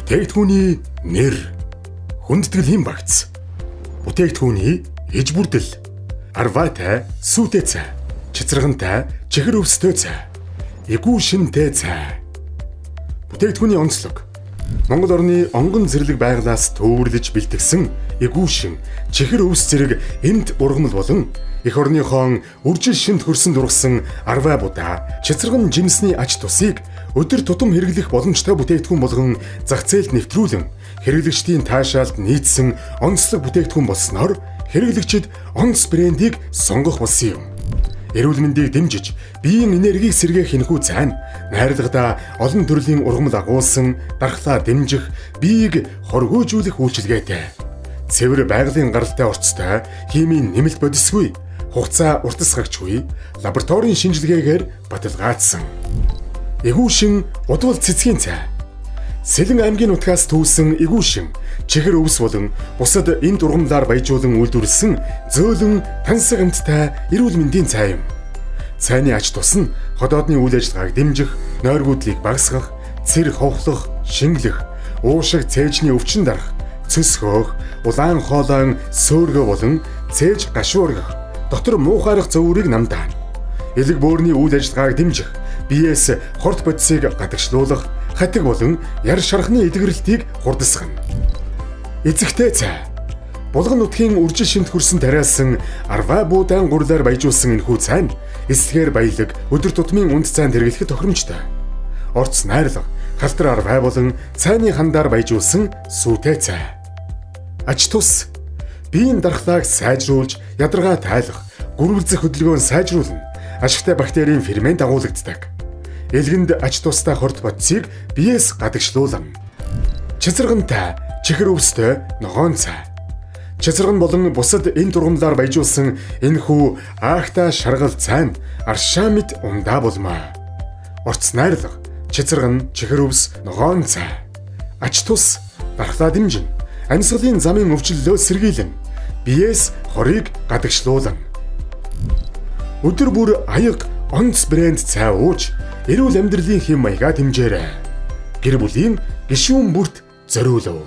Бүтээгдэхүүний нэр, хүндэтгэлийн багц, бүтээгдэхүүний иж бүрдэл, арвайтай сүүтэй цай, чицэргантай чихэр өвстэй цай, эгүү шинтэй цай. Бүтээгдэхүүний онцлог. Монгол орны онгон зэрлэг байгалаас төвөрлөж бэлтгэсэн эгүү шин, чихэр өвс зэрэг эмд ургамал болон эх орныхон үржил шинт хөрсөн дургасан арвай будаа, чицэрган жимсний ач тусыг өдөр тутам хэрэглэх боломжтой бүтээгдэхүүн болгон зах зээлд нэвтрүүлэн хэрэглэгчдийн таашаалд нийцсэн онцлог бүтээгдэхүүн болсноор хэрэглэгчид онц брендийг сонгох болсон юм. Эрүүл мэндийг дэмжиж, биеийн энергийг сэргээх энэхүү цай нь найрлагадаа олон төрлийн ургамал агуулсан дархлаа дэмжих, биеийг хоргиожуулах үйлчилгээтэй. Цэвэр байгалийн гаралтай орцтой, химийн нэмэлт бодисгүй, хугацаа уртасгагчгүй, лабораторийн шинжилгээгээр баталгаажсан. Эгүү шин удвал цэцгийн цай. Сэлэн аймгийн нутгаас түүсэн эгүү шин, чихэр өвс болон бусад энд ургамлаар баяжуулан үйлдвэрлэсэн зөөлөн тансаг амттай эрүүл мэндийн цай юм. Цайны ач тус нь ходоодны үйл ажиллагааг дэмжих, нойргүйдлийг багасгах, цэр ховхлох, шингэлэх, уушиг цээжний өвчин дарах, цөс хөөх, улаан хоолойн сөөргөө болон цээж гашуу оргих, дотор муухайрах зовуурийг намдаана. Элэг бөөрийн үйл ажиллагааг дэмжих, биеэс хорт бодисыг гадагшлуулах, хатиг болон яр шархны эдгэрэлтийг хурдасгана. Эзэгтэй цай. Булган нутгийн үржил шинт хөрсөн тариалсан арвай буудаан гурлаар баяжуулсан энэхүү цай нь эслэгээр баялаг өдөр тутмын үнд цайнд хэрэглэхэд тохиромжтой. Орц найрлага, халтар арвай болон цайны хандаар баяжуулсан сүүтэй цай. Ач тус биеийн дархлааг сайжруулж, ядаргаа тайлах, гүрвэлзэх хөдөлгөөн сайжруулна. Ашигтай бактерийн фермент агуулагддаг. Элгэнд ач тустай хорт бодисыг биеэс гадагшлуулна. Чицэргантай, чихэр өвстэй ногоон цай. Чицэрган болон бусад энд ургамлаар баяжуулсан энэхүү аахта шаргал цай нь аршаа мэт ундаа булмаа. Орц найрлага, чицэрган, чихэр өвс, ногоон цай. Ач тус дархлаа дэмжин. Амьсгалын замын өвчлөлөө сэргийлнэ. Биеэс хорыг гадагшлуулна. Өдөр бүр аяга онц брэнд цай ууж эрүүл амьдралын хэв маягаа дэмжээрэй. Гэр бүлийн гишүүн бүрт зориулав.